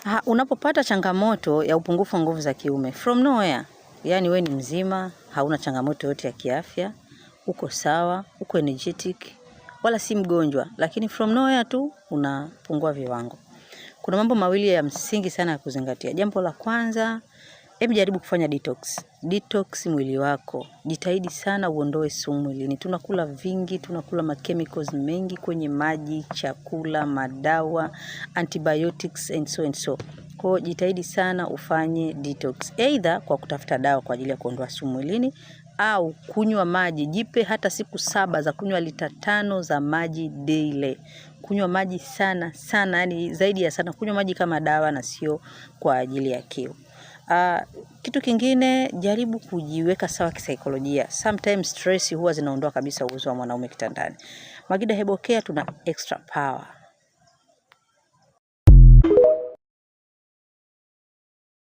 Ha, unapopata changamoto ya upungufu wa nguvu za kiume from nowhere, yani we ni mzima, hauna changamoto yote ya kiafya, uko sawa, uko energetic, wala si mgonjwa, lakini from nowhere tu unapungua viwango. Kuna mambo mawili ya msingi sana ya kuzingatia. Jambo la kwanza, hebu jaribu kufanya detox. Detox mwili wako. Jitahidi sana uondoe sumu mwilini. Tunakula vingi, tunakula machemicals mengi kwenye maji, chakula, madawa, antibiotics and so and so. Kwa hiyo jitahidi sana ufanye detox. Either kwa kutafuta dawa kwa ajili ya kuondoa sumu mwilini au kunywa maji. Jipe hata siku 7 za kunywa lita 5 za maji daily. Kunywa maji sana sana, yani zaidi ya sana, kunywa maji kama dawa na sio kwa ajili ya kiu. Kitu kingine, jaribu kujiweka sawa kisaikolojia. Sometimes stress huwa zinaondoa kabisa uwezo wa mwanaume kitandani. Magida Herbal Care tuna extra power.